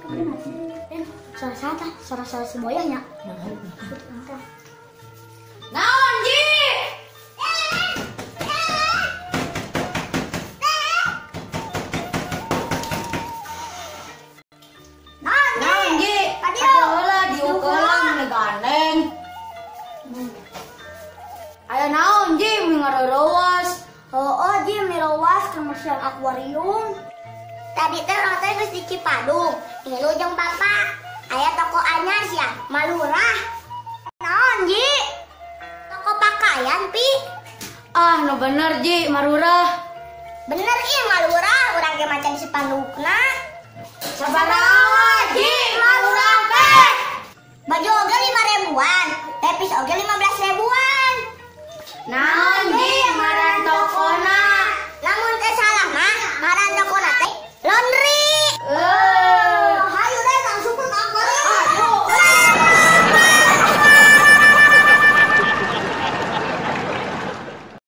Suara siapa? Suara-suara si boyahnya. Naon, Ji? Naon, Ji? Aduh heula diuk heula meni gandeng. Aya naon, Ji? Meni ngareurewas. Heueuh, Ji, meni reuwas keur mersihan akuarium. Tadi teh urang teh geus di Cipadung, ngilu jeung Papa. Aya toko anyar sia, Malurah. Naon, Ji? Toko pakaian, Pi. Ah, nu bener, Ji, Marurah. Bener ih Malurah, urang ge maca di spandukna. Sabaraha, Ji, Malurah teh? Baju oge 5 ribuan, lepis oge 15 ribuan. Naon, Ji, ngaran tokona? Lamun teh salah mah, ngaran tokona teh laundry.